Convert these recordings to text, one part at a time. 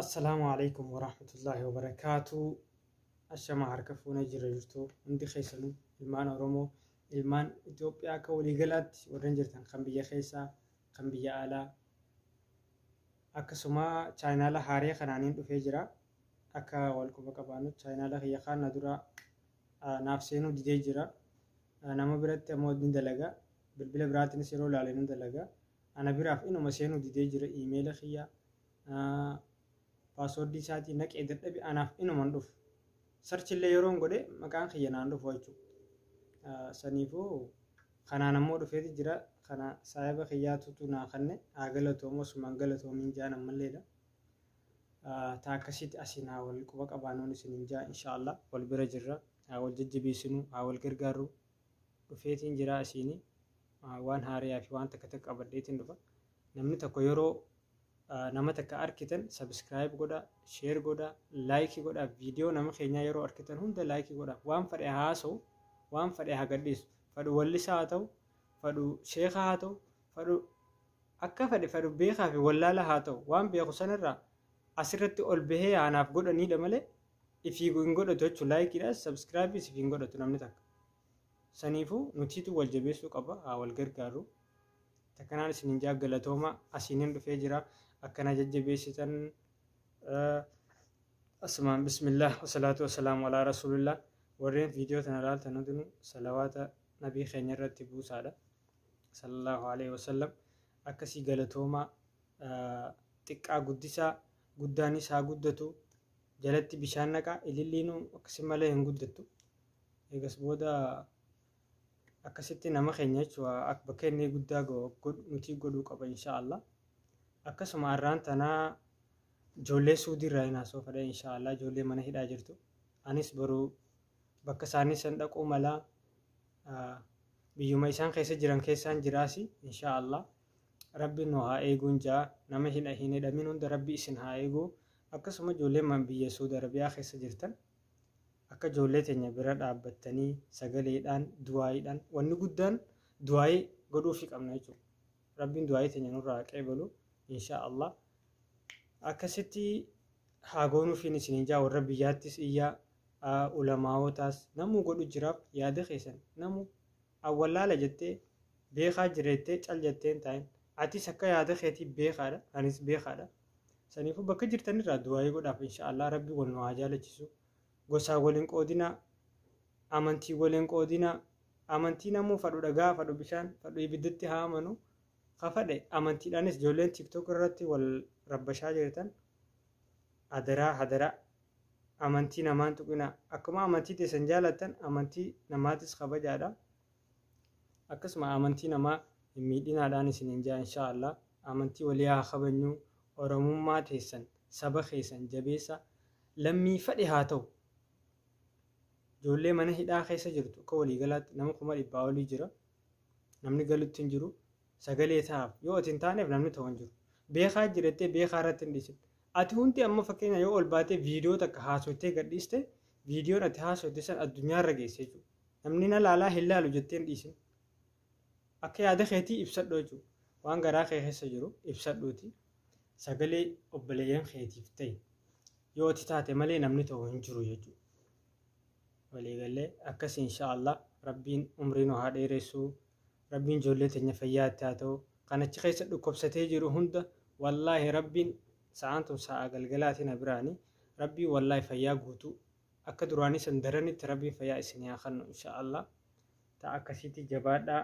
Assalaamu alaikum warahmatullaahi wabarakaatu. Ashama harka fuunee jira jirtu hundi keessanuu ilmaan Oromoo, ilmaan Itoophiyaa akka waliigalaatti warreen jirtan, kan biyya keessaa, kan biyya alaa, akkasuma chaayinaala haaree kanaaniin dhufee jira. Akka wal quba qabaannu, chaayinaala kiyya kaan na dura naaf seenuu didee jira. Nama biratti ammoo ni dalaga. Bilbila biraatiinis yeroo ilaale ni dalaga. Ana biraaf inuma seenuu didee jira. Iimeela kiyya, passwordii isaatii naqee dadhabe, anaaf inuma hin dhufu. Searchillee yeroon godhe maqaan kiyya naan dhufu jechuudha. Saniifuu kanaan ammoo dhufeeti jira. Kana saahiba kiyyaatutu naa kanne, haa galatoomu, asumaan galatoomiin jaan ammalleedha. Ta akkasitti asiin haa wal quba qabaanuun isiniin jaa. Inshaallah wal bira jirra. Haa wal jajjabeessinu, haa wal gargaarru. Dhufeetiin jira asiini waan haariyaa fi waan takka takka qabadheetiin dhufa. Namni tokko yeroo nama takka arkitan subscribe godha, share godha, like godha. Viidiyoo nama keenyaa yeroo arkitan hunda like godha. Waan fedhe haasa'u, waan fedhe haa gadhiisu. Fadhu wallisaa haa ta'u, fadhu sheeka haa ta'u, fadhu akka fedhe, fadhu beekaa fi wallaala haa ta'u. Waan beeku sanarraa asirratti ol bahee anaaf godhaniidha malee ifii hin godhatu jechuudha. Likeiidhaas subscribeis ifii hin godhatu namni takka. Saniifuu nutiitu wal jabeessuu qaba, haa wal gargaaru. Takkanaan isinin jaa, galatooma. Asiinin dhufee jira, akkana jajjabeessitan. Asumaan bismillah wasalaatu wasalaamu alaa rasuulillah. Warreen viidiyoo tana ilaaltan hundinuu salawaata nabii keenya irratti buusaadha. Sallallahu alaihi wasallam. Akkasii galatoomaa. Xiqqaa guddisaa, guddaanis haa guddatu. Jalatti bishaan naqaa, ililliinuu akkasi malee hin guddattu. Eegas booda akkasitti nama keenya jechuudha bakka inni guddaa godhu nuti godhuu qaba, insha Allah. Akkasuma har'aan tanaa ijoollee Suudii irraa hin haasoo fedha, insha Allah. Ijoollee mana hidhaa jirtu. Anis boruu bakka isaanii san dhaquu malaa, biyyuma isaan keessa jiran keessaan jiraasi, insha Allah. Rabbi nu haa eeguun jaa. Nama hin hidhamin hunda Rabbi isin haa eegu. Akkasuma ijoollee biyya Suudi Arabiyaa keessa jirtan akka ijoollee teenya bira dhaabbattanii sagaleedhaan, du'aayiidhaan, wanni guddaan du'aayii godhuufii qabna jechuudha. Rabbiin du'aayii teenya nurraa haa qeebalu, insha Allah. Akkasitti haa goonuufiin isiniin jaa. Warra biyyaattis iyyaa, ulamaawotaas namuu godhu jiraaf. Yaada keessan namuu awwallaala jettee, beekaa jireettee cal jettee hin taa'in. Atis akka yaada keetii beekaadha, anis beekaadha. Saniifuu bakka jirtanirraa du'aayii godhaaf, insha Allah. Rabbi wal nu haa jaalachisu. Gosaan waliin qoodinaa, amantii waliin qoodinaa. Amantii namuu fadhu dhagaa, fadhu bishaan, fadhu ibiddatti haa amanu. Ka fadhe amantiidhaanis ijoolleen TikTok irratti wal rabbashaa jirtan, adaraa hadaraa amantii namaan tuqinaa. Akkuma amantii teessan jaalattan amantii namaatis kabajaadha. Akkasuma amantii namaa hin miidhinaadhaan isiniin jaa, insha Allah. Amantii walii haa kabajnu. Oromummaa teessan, saba keessan jabeessa. Lammii fadhe haa ta'u. Ijoollee mana hidhaa keessa jirtu akka waliigalaatti nama 100,000 olii jira. Namni galutti hin jiru. Sagalee ta'aaf. Yoo ati hin taaneef namni ta'u hin jiru. Beekaa jirettee beekaa irratti hin dhiisin. Ati hundi amma fakkeenya yoo ol baatee viidiyoo takka haasoftee gadhiiste, viidiyoon ati haasofte san addunyaarra geesse jechuudha. Namni na laalaa hin laalu jettee hin dhiisin. Akka yaada keetii ibsadhu jechuudha. Waan garaa kee keessa jiru ibsadhuuti. Sagalee obboleeyyan keetiif ta'e. Yoo ati taate malee namni ta'u hin jiru jechuudha. Waliigallee akkas, insha Allah. Rabbiin umrii nu haa dheeressu. Rabbiin ijoollee teenya fayyaa itti haa ta'u. Kan achi keessa dhukkubsatee jiru hunda wallaahi Rabbiin, sa'aan tun sa'a galgalaatiin na biraani. Rabbiin wallaahi fayyaa guutuu akka duraanii san daranitti Rabbiin fayyaa isinii haa kennu, insha Allah. Ta'a akkasiitti jabaadhaa.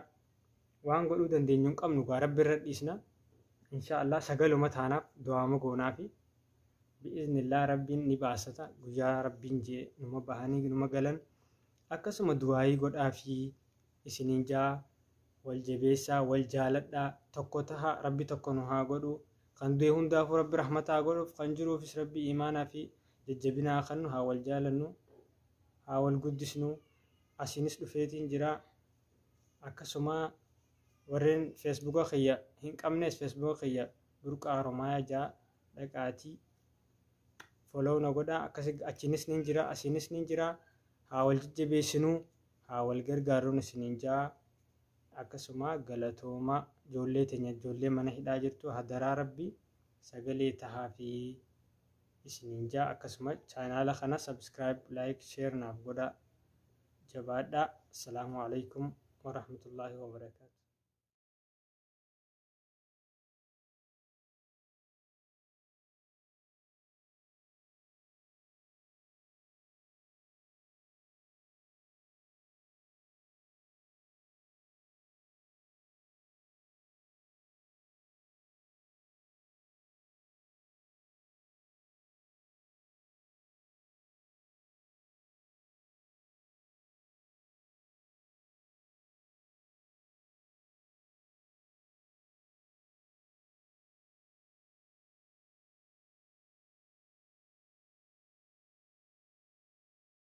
Waan godhuu dandeenyu hin qabnu gaa, Rabbi irra dhiisna. Insha Allah sagaluma taanaaf du'aama goonaafi. Bi'iznillaa Rabbiin ni baasata, guyyaa Rabbiin jee numa bahanii numa galan. Akkasuma du'aayii godhaafii isiniin jaa. Wal jabeessaa, wal jaaladhaa, tokko taha. Rabbi tokko nu haa godhu. Kan du'e hundaafuu Rabbi rahmata haa godhuuf, kan jiruufis Rabbi imaanaa fi jajjabina haa kennu. Haa wal jaalannu, haa wal guddisnu. Asiinis dhufeetiin jira. Akkasuma warreen Facebooka kiyya hin qabnes, Facebooka kiyya Burqaa Haromaayaa jaa, dhaqaatii follow na godhaa. Akkasi achiinis nin jira, asiinis nin jira. Haa wal jajjabeessinuu, haa wal gargaarruun isiniin jaa. Akkasuma galatooma. Ijoollee teenya, ijoollee mana hidhaa jirtu, hadaraa Rabbi sagalee tahaa fi Isiniin jaa, akkasuma chaanaala kana subscribe, like, share naaf godhaa. Jabaadhaa. Assalaamu alaikum warahmatullaahi wabarakaatu.